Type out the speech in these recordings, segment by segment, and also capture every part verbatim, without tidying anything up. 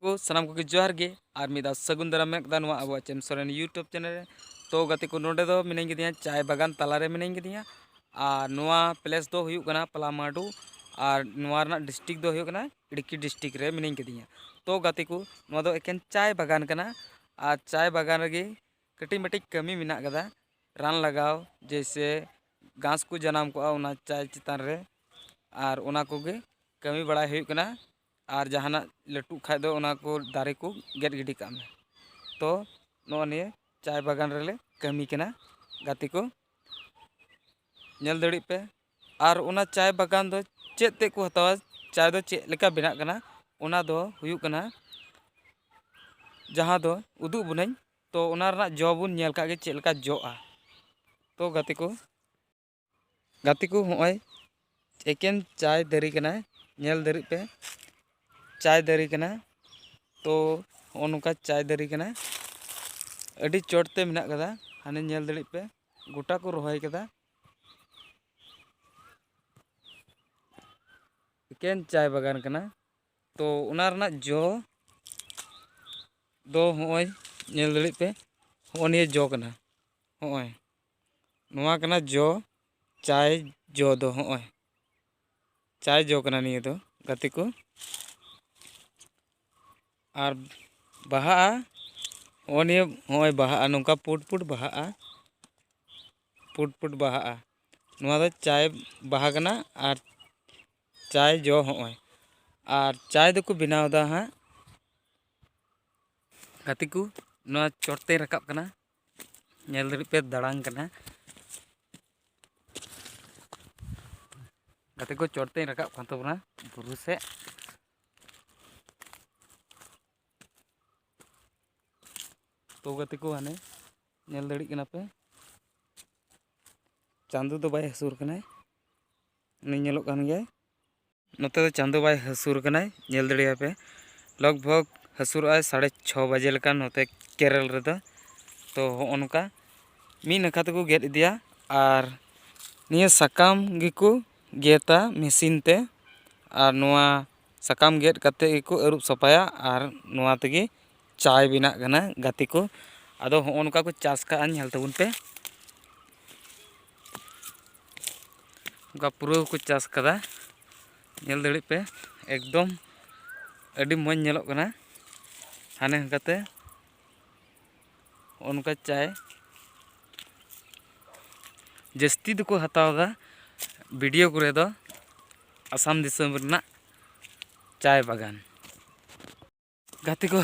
ᱠᱚ ᱥᱟᱱᱟᱢ ᱠᱚᱜᱮ ᱡᱚᱦᱟᱨ ᱜᱮ, ᱟᱨ ᱢᱤᱫ ᱫᱷᱟᱣ ᱥᱟᱹᱜᱩᱱ ᱫᱟᱨᱟᱢ ᱢᱮᱱᱟᱜ ᱠᱟᱫᱟ ᱱᱚᱣᱟ ᱟᱵᱚᱣᱟᱜ ᱪᱮᱢ ᱥᱚᱨᱮᱱ YouTube ᱪᱮᱱᱮᱞ ᱨᱮ᱾ ᱛᱚ ᱜᱟᱛᱮ ᱠᱚ, ᱱᱚᱰᱮ ᱫᱚ ᱢᱤᱱᱟᱹᱧ ᱠᱟᱫᱤᱧᱟ, ᱪᱟᱭ ᱵᱟᱜᱟᱱ ᱛᱟᱞᱟᱨᱮ ᱢᱤᱱᱟᱹᱧ ᱠᱟᱫᱤᱧᱟ᱾ ᱟᱨ ᱱᱚᱣᱟ ᱯᱞᱮᱥ ᱫᱚ ᱦᱩᱭᱩᱜ ᱠᱟᱱᱟ ᱯᱟᱞᱟᱢᱟᱰᱩ, ᱟᱨ ᱱᱚᱣᱟ ᱨᱮᱱᱟᱜ ᱰᱤᱥᱴᱨᱤᱠᱴ ᱫᱚ ᱦᱩᱭᱩᱜ ᱠᱟᱱᱟ ᱤᱰᱩᱠᱤ ᱰᱤᱥᱴᱨᱤᱠᱴ ᱨᱮ ᱢᱤᱱᱟᱹᱧ ᱠᱟᱫᱤᱧᱟ᱾ ᱛᱚ ᱜᱟᱛᱮ ᱠᱚ, ᱱᱚᱣᱟ ᱫᱚ ᱮᱠᱮᱱ ᱪᱟᱭ ᱵᱟᱜᱟᱱ ᱠᱟᱱᱟ, ᱟᱨ ᱪᱟᱭ ᱵᱟᱜᱟᱱ ᱨᱮᱜᱮ ᱠᱟᱹᱴᱤᱡ ᱢᱟᱹᱴᱤᱡ ᱠᱟᱹᱢᱤ ᱢᱮᱱᱟᱜ ᱠᱟᱫᱟ, ᱨᱟᱱ ᱞᱟᱜᱟᱣ, ᱡᱮᱭᱥᱮ ᱜᱷᱟᱥ ᱠᱚ ᱡᱟᱱᱟᱢ ᱠᱚᱜᱼᱟ ᱚᱱᱟ ᱪᱟᱭ ᱪᱮᱛᱟᱱ ᱨᱮ, ᱟᱨ ᱚᱱᱟ ᱠᱚᱜᱮ ᱠᱟᱹᱢᱤ ᱵᱟᱲᱟᱭ ᱦᱩᱭᱩᱜ ᱠᱟᱱᱟ᱾ ᱟᱨ ᱡᱟᱦᱟᱱᱟᱜ ᱞᱟᱹᱴᱩᱜ ᱠᱷᱟᱡ ᱫᱚ ᱚᱱᱟ ᱠᱚ ᱫᱟᱨᱮ ᱠᱚ ᱜᱮᱫ ᱜᱤᱰᱤ ᱠᱟᱜ ᱢᱮ᱾ ᱛᱚ ᱱᱚᱜᱼᱚ ᱱᱤᱭᱟᱹ ᱪᱟᱭ ᱵᱟᱜᱟᱱ ᱨᱮᱞᱮ ᱠᱟᱹᱢᱤ ᱠᱟᱱᱟ ᱜᱟᱛᱮ ᱠᱚ, ᱧᱮᱞ ᱫᱟᱲᱮᱜ ᱯᱮ᱾ ᱟᱨ ᱚᱱᱟ ᱪᱟᱭ ᱵᱟᱜᱟᱱ ᱫᱚ ᱪᱮᱫ ᱛᱮᱫ ᱠᱚ ᱦᱟᱛᱟᱣᱟ, ᱪᱟᱭ ᱫᱚ ᱪᱮᱫ ᱞᱮᱠᱟ ᱵᱮᱱᱟᱜ ᱠᱟᱱᱟ, ᱚᱱᱟ ᱫᱚ ᱦᱩᱭᱩᱜ ᱠᱟᱱᱟ ᱡᱟᱦᱟᱸ ᱫᱚ ᱩᱫᱩᱜ ᱵᱚᱱᱟᱹᱧ᱾ ᱛᱚ ᱚᱱᱟ ᱨᱮᱱᱟᱜ ᱡᱚ ᱵᱚᱱ ᱧᱮᱞ ᱠᱟᱜ ᱜᱮ ᱪᱮᱫ ᱞᱮᱠᱟ ᱡᱚᱜᱼᱟ᱾ ᱛᱚ ᱜᱟᱛᱮ ᱠᱚ, ᱜᱟᱛᱮ ᱠᱚ, ᱦᱚᱸᱜᱼᱚᱭ ᱮᱠᱮᱱ ᱪᱟᱭ ᱫᱟᱨᱮ ᱠᱟᱱᱟ, ᱧᱮᱞ ᱫᱟᱲᱮᱜ ᱯᱮ, ᱪᱟᱭ ᱫᱟᱨᱮ ᱠᱟᱱᱟ᱾ ᱛᱚ ᱦᱚᱸᱜᱼᱚ ᱱᱚᱝᱠᱟ ᱪᱟᱭ ᱫᱟᱨᱮ ᱠᱟᱱᱟ, ᱟᱹᱰᱤ ᱪᱚᱴ ᱛᱮ ᱢᱮᱱᱟᱜ ᱠᱟᱫᱟ, ᱦᱟᱱᱮ ᱧᱮᱞ ᱫᱟᱲᱮᱜ ᱯᱮ, ᱜᱚᱴᱟ ᱠᱚ ᱨᱚᱦᱚᱭ ᱠᱟᱫᱟ᱾ ᱮᱠᱮᱱ ᱪᱟᱭ ᱵᱟᱜᱟᱱ ᱠᱟᱱᱟ᱾ ᱛᱚ ᱚᱱᱟ ᱨᱮᱱᱟᱜ ᱡᱚ ᱫᱚ ᱦᱚᱸᱜᱼᱚᱭ ᱧᱮᱞ ᱫᱟᱲᱮᱜ ᱯᱮ, ᱦᱚᱸᱜᱼᱚ ᱱᱤᱭᱟᱹ ᱡᱚ ᱠᱟᱱᱟ, ᱦᱚᱸᱜᱼᱚᱭ ᱱᱚᱣᱟ ᱠᱟᱱᱟ ᱡᱚ, ᱪᱟᱭ ᱡᱚ ᱫᱚ ᱦᱚᱸᱜᱼᱚᱭ ᱪᱟᱭ ᱡᱚ ᱠᱟᱱᱟ ᱱᱤᱭᱟᱹ ᱫᱚ ᱜᱟᱛᱮ ᱠᱚ᱾ ᱟᱨ ᱵᱟᱦᱟᱜᱼᱟ, ᱦᱚᱸᱜᱼᱚ ᱱᱤᱭᱟᱹ, ᱦᱚᱸᱜᱼᱚᱭ ᱵᱟᱦᱟᱜᱼᱟ, ᱱᱚᱝᱠᱟ ᱯᱩᱸᱰ ᱯᱩᱸᱰ ᱵᱟᱦᱟᱜᱼᱟ, ᱯᱩᱸᱰ ᱯᱩᱸᱰ ᱵᱟᱦᱟᱜᱼᱟ᱾ ᱱᱚᱣᱟ ᱫᱚ ᱪᱟᱭ ᱵᱟᱦᱟ ᱠᱟᱱᱟ᱾ ᱟᱨ ᱪᱟᱭ ᱡᱚ ᱦᱚᱸᱜᱼᱚᱭ, ᱟᱨ ᱪᱟᱭ ᱫᱚᱠᱚ ᱵᱮᱱᱟᱣ ᱮᱫᱟ ᱦᱟᱸᱜ᱾ ᱜᱟᱛᱮ ᱠᱚ, ᱱᱚᱣᱟ ᱪᱚᱴ ᱛᱮᱧ ᱨᱟᱠᱟᱵ ᱠᱟᱱᱟ, ᱧᱮᱞ ᱫᱟᱲᱮᱜ ᱯᱮ, ᱫᱟᱬᱟᱱ ᱠᱟᱱᱟ᱾ ᱜᱟᱛᱮ ᱠᱚ, ᱪᱚᱴ ᱛᱮᱧ ᱨᱟᱠᱟᱵ ᱠᱟᱱ ᱛᱟᱵᱚᱱᱟ ᱵᱩᱨᱩ ᱥᱮᱫ᱾ ᱛᱚ ᱜᱟᱛᱮ ᱠᱚ, ᱦᱟᱱᱮ ᱧᱮᱞ ᱫᱟᱲᱮᱜ ᱠᱟᱱᱟ ᱯᱮ, ᱪᱟᱸᱫᱚ ᱫᱚ ᱵᱟᱭ ᱦᱟᱹᱥᱩᱨ ᱠᱟᱱᱟᱭ, ᱩᱱᱤ ᱧᱮᱞᱚᱜ ᱠᱟᱱ ᱜᱮᱭᱟᱭ᱾ ᱱᱚᱛᱮ ᱫᱚ ᱪᱟᱸᱫᱚ ᱵᱟᱭ ᱦᱟᱹᱥᱩᱨ ᱠᱟᱱᱟᱭ, ᱧᱮᱞ ᱫᱟᱲᱮᱭᱟᱜᱼᱟ ᱯᱮ, ᱞᱚᱜᱽ ᱵᱷᱚᱜᱽ ᱦᱟᱹᱥᱩᱨᱚᱜᱼᱟᱭ ᱥᱟᱲᱮ ᱪᱷᱚ ᱵᱟᱡᱮ ᱞᱮᱠᱟ ᱱᱚᱛᱮ ᱠᱮᱨᱟᱞᱟ ᱨᱮᱫᱚ᱾ ᱛᱚ ᱦᱚᱸᱜᱼᱚ ᱱᱚᱝᱠᱟ ᱢᱤᱫ ᱱᱟᱠᱷᱟ ᱛᱮᱠᱚ ᱜᱮᱫ ᱤᱫᱤᱭᱟ, ᱟᱨ ᱱᱤᱭᱟᱹ ᱥᱟᱠᱟᱢ ᱜᱮᱠᱚ ᱜᱮᱫᱟ ᱢᱮᱥᱤᱱ ᱛᱮ, ᱟᱨ ᱱᱚᱣᱟ ᱥᱟᱠᱟᱢ ᱜᱮᱫ ᱠᱟᱛᱮ ᱜᱮᱠᱚ ᱟᱹᱨᱩᱵ ᱥᱟᱯᱷᱟᱭᱟ ᱟᱨ ᱱᱚᱣᱟ ᱛᱮᱜᱮ ᱪᱟᱭ ᱵᱮᱱᱟᱜ ᱠᱟᱱᱟ ᱜᱟᱛᱮ ᱠᱚ᱾ ᱟᱫᱚ ᱦᱚᱸᱜᱼᱚ ᱱᱚᱝᱠᱟ ᱠᱚ ᱪᱟᱥ ᱠᱟᱜᱼᱟ, ᱧᱮᱞ ᱛᱟᱵᱚᱱ ᱯᱮ᱾ ᱚᱱᱠᱟ ᱯᱩᱨᱟᱹ ᱠᱚ ᱪᱟᱥ ᱠᱟᱫᱟ, ᱧᱮᱞ ᱫᱟᱲᱮᱭᱟᱜ ᱯᱮ, ᱮᱠᱫᱚᱢ ᱟᱹᱰᱤ ᱢᱚᱡᱽ ᱧᱮᱞᱚᱜ ᱠᱟᱱᱟ᱾ ᱦᱟᱱᱮ ᱚᱱᱠᱟᱛᱮ ᱦᱚᱸᱜᱼᱚ ᱱᱚᱝᱠᱟ ᱪᱟᱭ ᱡᱟᱹᱥᱛᱤ ᱫᱚᱠᱚ ᱦᱟᱛᱟᱣ ᱮᱫᱟ ᱵᱷᱤᱰᱤᱭᱳ ᱠᱚᱨᱮ ᱫᱚ ᱟᱥᱟᱢ ᱫᱤᱥᱚᱢ ᱨᱮᱱᱟᱜ ᱪᱟᱭ ᱵᱟᱜᱟᱱ᱾ ᱜᱟᱛᱮ ᱠᱚ,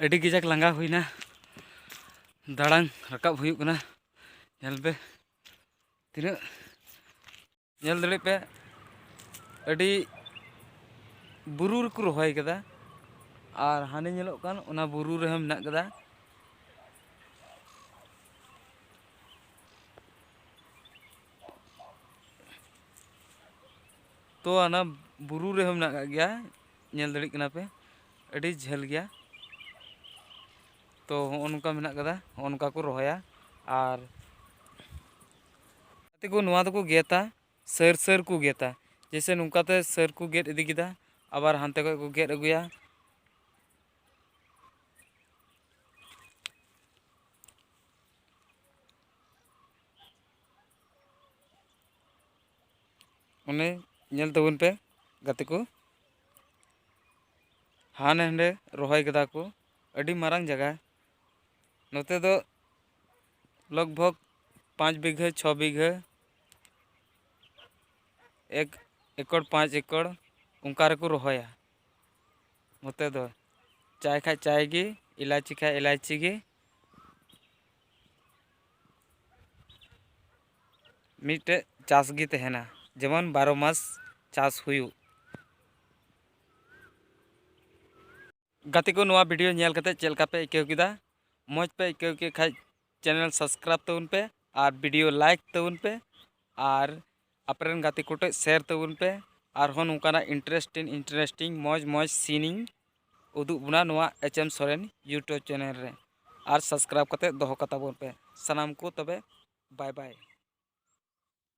ᱟᱹᱰᱤ ᱠᱟᱡᱟᱠ ᱞᱟᱸᱜᱟ ᱦᱩᱭᱱᱟ, ᱫᱟᱬᱟᱱ ᱨᱟᱠᱟᱵ ᱦᱩᱭᱩᱜ ᱠᱟᱱᱟ᱾ ᱧᱮᱞ ᱯᱮ ᱛᱤᱱᱟᱹᱜ, ᱧᱮᱞ ᱫᱟᱲᱮᱭᱟᱜ ᱯᱮ, ᱟᱹᱰᱤ ᱵᱩᱨᱩ ᱨᱮᱠᱚ ᱨᱚᱦᱚᱭ ᱠᱟᱫᱟ᱾ ᱟᱨ ᱦᱟᱱᱮ ᱧᱮᱞᱚᱜ ᱠᱟᱱ ᱚᱱᱟ ᱵᱩᱨᱩ ᱨᱮᱦᱚᱸ ᱢᱮᱱᱟᱜ ᱠᱟᱫᱟ᱾ ᱛᱚ ᱚᱱᱟ ᱵᱩᱨᱩ ᱨᱮᱦᱚᱸ ᱢᱮᱱᱟᱜ ᱠᱟᱜ ᱜᱮᱭᱟ, ᱧᱮᱞ ᱫᱟᱲᱮᱭᱟᱜ ᱠᱟᱱᱟ ᱯᱮ, ᱟᱹᱰᱤ ᱡᱷᱟᱹᱞ ᱜᱮᱭᱟ᱾ ᱛᱚ ᱦᱚᱸᱜᱼᱚ ᱱᱚᱝᱠᱟ ᱢᱮᱱᱟᱜ ᱠᱟᱫᱟ, ᱦᱚᱸᱜᱼᱚ ᱱᱚᱝᱠᱟ ᱠᱚ ᱨᱚᱦᱚᱭᱟ᱾ ᱟᱨ ᱜᱟᱛᱮ ᱠᱚ, ᱱᱚᱣᱟ ᱫᱚᱠᱚ ᱜᱮᱫᱟ, ᱥᱟᱹᱨ ᱥᱟᱹᱨ ᱠᱚ ᱜᱮᱫᱟ᱾ ᱡᱮᱭᱥᱮ ᱱᱚᱝᱠᱟᱛᱮ ᱥᱟᱹᱨ ᱠᱚ ᱜᱮᱫ ᱤᱫᱤ ᱠᱮᱫᱟ, ᱟᱵᱟᱨ ᱦᱟᱱᱛᱮ ᱠᱷᱚᱡ ᱠᱚ ᱜᱮᱫ ᱟᱹᱜᱩᱭᱟ᱾ ᱚᱱᱮ ᱧᱮᱞ ᱛᱟᱵᱚᱱ ᱯᱮ ᱜᱟᱛᱮ ᱠᱚ, ᱦᱟᱱᱮ ᱦᱟᱸᱰᱮ ᱨᱚᱦᱚᱭ ᱠᱟᱫᱟ ᱠᱚ, ᱟᱹᱰᱤ ᱢᱟᱨᱟᱝ ᱡᱟᱭᱜᱟ᱾ ᱱᱚᱛᱮ ᱫᱚ ᱞᱚᱜᱽ ᱵᱷᱚᱜᱽ ᱯᱟᱸᱪ ᱵᱤᱜᱷᱟᱹ, ᱪᱷᱚ ᱵᱤᱜᱷᱟᱹ, ᱮᱠ ᱮᱠᱚᱲ, ᱯᱟᱸᱪ ᱮᱠᱚᱲ ᱚᱱᱠᱟ ᱨᱮᱠᱚ ᱨᱚᱦᱚᱭᱟ᱾ ᱱᱚᱛᱮ ᱫᱚ ᱪᱟᱭ ᱠᱷᱟᱡ ᱪᱟᱭ ᱜᱮ, ᱮᱞᱟᱭᱪᱤ ᱠᱷᱟᱡ ᱮᱞᱟᱭᱪᱤ ᱜᱮ᱾ ᱢᱤᱫᱴᱮᱡ ᱪᱟᱥ ᱜᱮ ᱛᱟᱦᱮᱱᱟ, ᱡᱮᱢᱚᱱ ᱵᱟᱨᱚ ᱢᱟᱥ ᱪᱟᱥ ᱦᱩᱭᱩᱜ᱾ ᱜᱟᱛᱮ ᱠᱚ, ᱱᱚᱣᱟ ᱵᱷᱤᱰᱤᱭᱳ ᱧᱮᱞ ᱠᱟᱛᱮ ᱪᱮᱫ ᱞᱮᱠᱟ ᱯᱮ ᱟᱹᱭᱠᱟᱹᱣ ᱠᱮᱫᱟ? ᱢᱚᱡᱽ ᱯᱮ ᱟᱹᱭᱠᱟᱹᱣ ᱠᱮᱫ ᱠᱷᱟᱡ, ᱪᱮᱱᱮᱞ ᱥᱟᱵᱥᱠᱨᱟᱭᱤᱵᱽ ᱛᱟᱵᱚᱱ ᱯᱮ ᱟᱨ ᱵᱷᱤᱰᱤᱭᱳ ᱞᱟᱭᱤᱠ ᱛᱟᱵᱚᱱ ᱯᱮ ᱟᱨ ᱟᱯᱮᱨᱮᱱ ᱜᱟᱛᱮ ᱠᱚᱴᱷᱮᱡ ᱥᱮᱭᱟᱨ ᱛᱟᱵᱚᱱ ᱯᱮ᱾ ᱟᱨᱦᱚᱸ ᱱᱚᱝᱠᱟᱱᱟᱜ ᱤᱱᱴᱟᱨᱮᱥᱴᱤᱝ ᱤᱱᱴᱟᱨᱮᱥᱴᱤᱝ ᱢᱚᱡᱽ ᱢᱚᱡᱽ ᱥᱤᱱ ᱤᱧ ᱩᱫᱩᱜ ᱵᱚᱱᱟ ᱱᱚᱣᱟ H M Soren YouTube channel ᱨᱮ᱾ ᱟᱨ ᱥᱟᱵᱥᱠᱨᱟᱭᱤᱵᱽ ᱠᱟᱛᱮ ᱫᱚᱦᱚ ᱠᱟᱛᱟ ᱵᱚᱱ ᱯᱮ ᱥᱟᱱᱟᱢ ᱠᱚ᱾ ᱛᱚᱵᱮ ᱵᱟᱭ ᱵᱟᱭ᱾